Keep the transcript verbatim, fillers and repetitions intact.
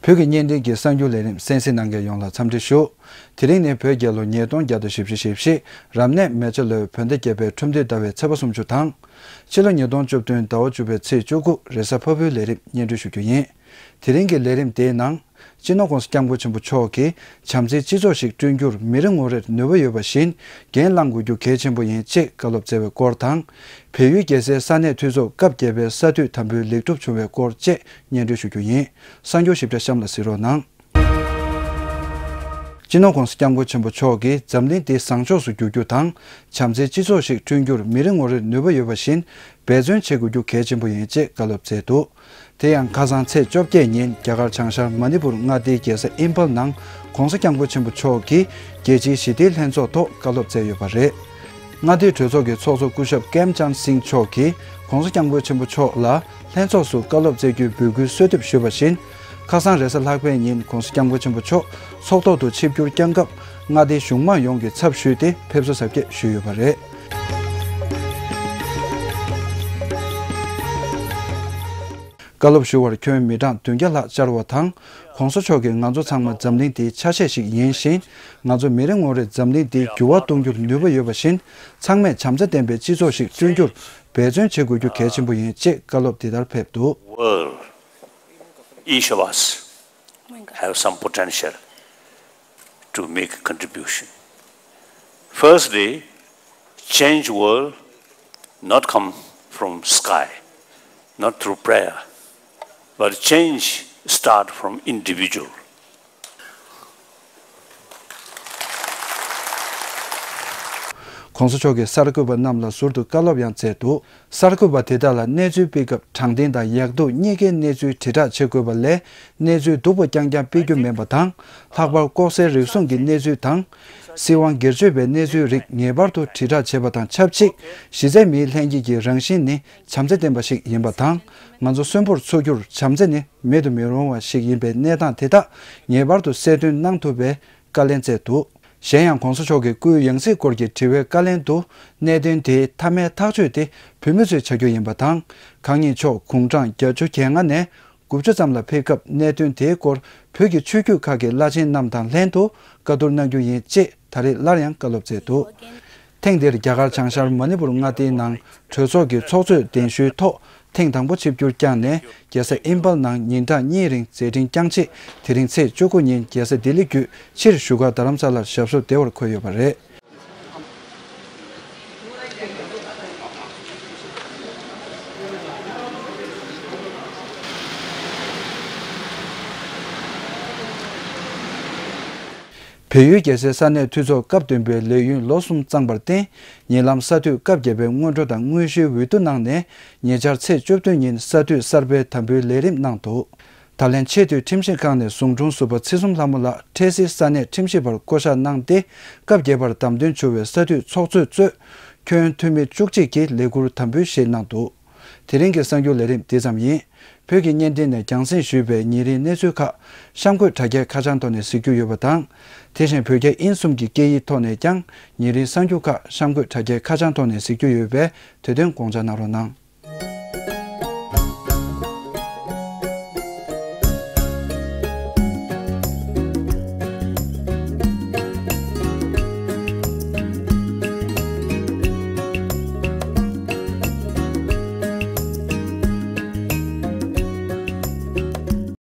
བོད་ཀྱི་བརྙན་འཕྲིན་གྱི་གསར་འགྱུར་ལས་རིམ་གསན་གཟིགས་གནང་མཁན་ཡོངས་ལ་འཚམས་འདྲི་ཞུ། དེ་རིང་ནི་བོད་རྒྱལ་ལོ་ཉིས་སྟོང་བརྒྱ་དང་བཞི་བཅུ་ཞེ་བཞི། རབ་གནས་མེ་བྱ་ལོའི་བོད་ཟླ་བརྒྱད་པའི་ཁྲུམས་སྟོན་ཟླ་བའི་ཚེས་པ་སུམ་ཅུ་དང་། ཕྱི་ལོ་ཉིས་སྟོང་བཅུ་བདུན་ཟླ་བ་བཅུ་པའི་ཚེས་བཅུ་དགུ་རེས་གཟའ་ཕུར་བུའི་ལས་རིམ་སྙན་སྒྲོན་ཞུ་རྒྱུ་ཡིན། དེ་རིང་གི་ལས་རིམ་དེའི་ནང་། སྤྱི་ནོར་༸གོང་ས་༸སྐྱབས་མགོན་ཆེན་པོ་མཆོག་གིས་བྱམས་བརྩེའི་སྤྱི་ཚོགས་ཤིག་བསྐྲུན་རྒྱུར་མི་རེ་ངོ་རེར་ནུས་པ་ཡོད་པ་བཞིན་འགན་བླང་དགོས་རྒྱུ་གལ་ཆེན་པོ་ཡིན་ཅེས་བཀའ་སློབ་སྩལ་བའི་སྐོར་དང་། བལ་ཡུལ་རྒྱལ་སའི་ས་གནས་འཐུས་ཚོགས་སྐབས་བརྒྱད་པའི་ས་འཐུས་དམ་འབུལ་ལེགས་གྲུབ་བྱུང་བའི་སྐོར་བཅས་སྙན་སྒྲོན་ཞུ་རྒྱུ་ཡིན། གསར་འགྱུར་ཞིབ་ཕྲ་གཤམ་ལ་གཟིགས་རོགས་གནང་། སྤྱི་ནོར་༸གོང་ས་༸སྐྱབས་མགོན་ཆེན་པོ་མཆོག་གིས་འཛམ་གླིང་འདི་བཟང་ཕྱོགས་སུ་བསྒྱུར་རྒྱུ་དང་། བྱམས་བརྩེའི་སྤྱི་ཚོགས་ཤིག་བསྐྲུན་རྒྱུར་མི་རེ་ངོ་རེར་ནུས་པ་ཡོད་པ་བཞིན། འབད་བརྩོན་བྱེད་དགོས་རྒྱུ་གལ་ཆེན་པོ་ཡིན་ཅེས་བཀའ་སློབ་སྩལ་འདུག་དེ་ཡང་ཁ་སང་ཚེས་བཅོ་བརྒྱད་ཉིན་རྒྱ་གར་བྱང་ཤར་མ་ནི་པུར་མངའ་སྡེའི་རྒྱལ་ས་ཨིམ་ཕལ་ནང་༸གོང་ས་༸སྐྱབས་མགོན་ཆེན་པོ་མཆོག་གིས་རྒྱལ་སྤྱིའི་ཞི་བདེའི་ལྷན་ཚོགས་ཐོག་བཀའ་སློབ་སྩལ་ཡོད་པ་རེད། མངའ་སྡེའི་གྲོས་ཚོགས་ཀྱི་ཚོགས་གཙོ་སྐུ་ཞབས་ཀེམ་ཅཱན་སིང་མཆོག་གིས་༸གོང་ས་༸སྐྱབས་མགོན་ཆེན་པོ་མཆོག་ལ་ལྷན་ཚོགས་སུ་བཀའ་སློབ་སྩལ་རྒྱུའི་འབོད་སྐུལ་གསོལ་འདེབས་ཞུས་པ་བཞིན། ཁ་སང་རེས་གཟའ་ལྷག་པའི་ཉིན་༸གོང་ས་༸སྐྱབས་མགོན་ཆེན་པོ་མཆོག་ཚོགས་ཐོག་ཏུ་ཆིབས་བསྒྱུར་བསྐྱངས་སྐབས་མངའ་སྡེའི་གཞུང་མང་ཡོངས་ཀྱི་ཚབ་ཞུས་ཏེ་ཕེབས་བསུ་གཟབ་རྒྱས་ཞུས་ཡོད་པ་རེད། བཀའ་སློབ་ཞུ་བར་ཁྱོན་མི་གྲངས་བདུན་བརྒྱ་ལྷག་བཅར་བ་དང་། ༸གོང་ས་མཆོག་གིས་ང་ཚོ་ཚང་མ་འཛམ་གླིང་འདིའི་ཆ་ཤས་ཤིག་ཡིན་ཞིང་། ང་ཚོ་མི་རེ་ངོ་རེ་འཛམ་གླིང་འདི་འགྱུར་བ་གཏོང་རྒྱུར་ནུས་པ་ཡོད་པ་བཞིན། ཚང་མས་བྱམས་བརྩེ་ལྡན་པའི་སྤྱི་ཚོགས་ཤིག་བསྐྲུན་རྒྱུར་འབད་བརྩོན་བྱེད་དགོས་རྒྱུ་གལ་ཆེན་པོ་ཡིན་ཅེས་བཀའ་སློབ་འདི་ལྟར་ཕེབས་འདུག World, each of us have some potential to make a contribution. Firstly, change will not come from sky, not through prayer, but change start from individual. ༸གོང་ས་མཆོག་གིས་གསར་འགོད་པ་རྣམས་ལ་ཟུར་དུ་བཀའ་སློབ་ཡང་སྩལ་འདུག་གསར་འགོད་པ་དེ་དག་ལ་གནས་ཚུལ་སྤེལ་སྐབས་དྲང་བདེན་དང་ཡག་སྡུག་གཉིས་ཀའི་གནས་ཚུལ་དྲིལ་བསྒྲགས་བྱེད་དགོས་པ་ལས། གནས་ཚུལ་སྡུག་པོ་རྐྱང་རྐྱང་སྤེལ་རྒྱུ་མིན་པ་དང་། ལྷག་པར་ལྐོག་ཟའི་རེག་ཟུང་གི་གནས་ཚུལ་དང་། སྲིད་དབང་སྒེར་གཅོད་པའི་གནས་ཚུལ་རིགས་ངེས་པར་དུ་དྲིལ་བསྒྲགས་བྱེད་པ་དང་ཆབས་ཅིག་གཞི་རྩའི་མིའི་ལྷན་སྐྱེས་ཀྱི་རང་བཞིན་ནི་བྱམས་བརྩེ་ལྡན་པ་ཞིག་ཡིན་པ་དང་། ང་ཚོ་གསོན་པོར་འཚོ་རྒྱུར་བྱམས་བརྩེ་ནི་མེད་དུ་མི་རུང་བ་ཞིག་ཡིན་པའི་གནས་སྟངས་དེ་དག་ངེས་པར་དུ་གསལ་སྟོན་གནང་ཐུབ་པའི་བཀའ་ལན་སྩལ་འདུག་གཞན་ཡང་༸གོང་ས་མཆོག་གི་སྐུའི་ཡང་སྲིད་སྐོར་གྱི་དྲི་བའི་བཀའ་ལན་དུ། གནད་དོན་དེའི་མཐའ་མའི་ཐག་གཅོད་དེ་བོད་མི་ཚོས་བྱ་རྒྱུ་ཡིན་པ་དང་། གང་ཉིད་མཆོག་དགུང་གྲངས་བརྒྱད་ཅུ་གྱ་ལྔ་ནས་དགུ་བཅུ་ཙམ་ལ་ཕེབས་སྐབས་གནད་དོན་དེའི་སྐོར་བོད་ཀྱི་ཆོས་བརྒྱུད་ཁག་གི་བླ་ཆེན་རྣམས་དང་ལྷན་དུ་བཀའ་བསྡུར་གནང་རྒྱུ་ཡིན་ཅེས་ད་རེས་སླར་ཡང་བཀའ་སློབ་སྩལ་འདུག་ཐེངས་འདིར་རྒྱ་གར་བྱང་ཤར་མ་ནི་པུར་མངའ་སྡེའི་ནང་གྲོས་ཚོགས་ཀྱི་ཚོགས་གཙོས་གདན་ཞུའི་ཐོག་ཐེངས་དང་པོ་ཆིབས་བསྒྱུར་བསྐྱངས་ནས། རྒྱལ་ས་ཨིམ་ཕལ་ནང་ཉིན་གྲངས་གཉིས་རིང་མཛད་འཕྲིན་བསྐྱངས་རྗེས། དེ་རིང་ཚེས་བཅུ་དགུ་ཉིན་རྒྱལ་ས་ལྡི་ལི་བརྒྱུད་ཕྱིར་བཞུགས་སྒར་རྡ་རམ་ས་ལར་ཞབས་སོར་བདེ་བར་འཁོད་ཡོད་པ་རེད། བལ་ཡུལ་རྒྱལ་སའི་ས་གནས་འཐུས་ཚོགས་སྐབས་བདུན་པའི་ལས་ཡུན་ལོ་གསུམ་བརྩམས་པར་བརྟེན། ཉེ་ལམ་ས་འཐུས་སྐབས་བརྒྱད་པའི་སྔོན་འགྲོ་དང་དངོས་གཞིའི་འོས་བསྡུ་གནང་ནས། ཉེ་ཆར་ཚེས་བཅུ་བདུན་ཉིན་ས་འཐུས་གསར་པའི་དམ་འབུལ་ལས་རིམ་གནང་འདུག་ད་ལན་ཆེས་མཐོའི་ཁྲིམས་ཞིབ་ཁང་ནས་ཟུང་དྲུང་ཟུར་པ་ཚེ་བཟུང་ལྷ་མོ་ལགས་འཕྲལ་སེལ་ས་གནས་ཁྲིམས་ཞིབ་པར་བསྐོ་གཞག་གནང་སྟེ། སྐབས་བརྒྱད་པར་བདམས་ཐོན་བྱུང་བའི་ས་འཐུས་ཚོགས་གཙོས་གཙོས། ཁྱོན་འཐུས་མི་བཅུ་གཅིག་གིས་ལས་འཁུར་དམ་འབུལ་བཞེས་གནང་འདུག་དེ་རིང་གི་གསར་འགྱུར་ལས་རིམ་འདི་ཙམ་ཡིན། བོད་ཀྱི་བརྙན་འཕྲིན་ནས་རྒྱང་སྲིང་ཞུས་པའི་ཉིན་རེའི་གནས་ཚུལ་ཁག་གཤམ་འཁོད་དྲ་རྒྱའི་ཁ་བྱང་ཐོག་ནས་གཟིགས་རྒྱུ་ཡོད་པ་དང་། དེ་བཞིན་བོད་རྒྱ་དབྱིན་གསུམ་གྱི་སྐད་ཡིག་ཐོག་ནས་ཀྱང་ཉིན་རེའི་གསར་འགྱུར་ཁག་གཤམ་འཁོད་དྲ་རྒྱའི་ཁ་བྱང་ཐོག་ནས་གཟིགས་རྒྱུ་ཡོད་པས། དེ་དོན་དགོངས་འཇགས་གནང་རོགས་གནང་།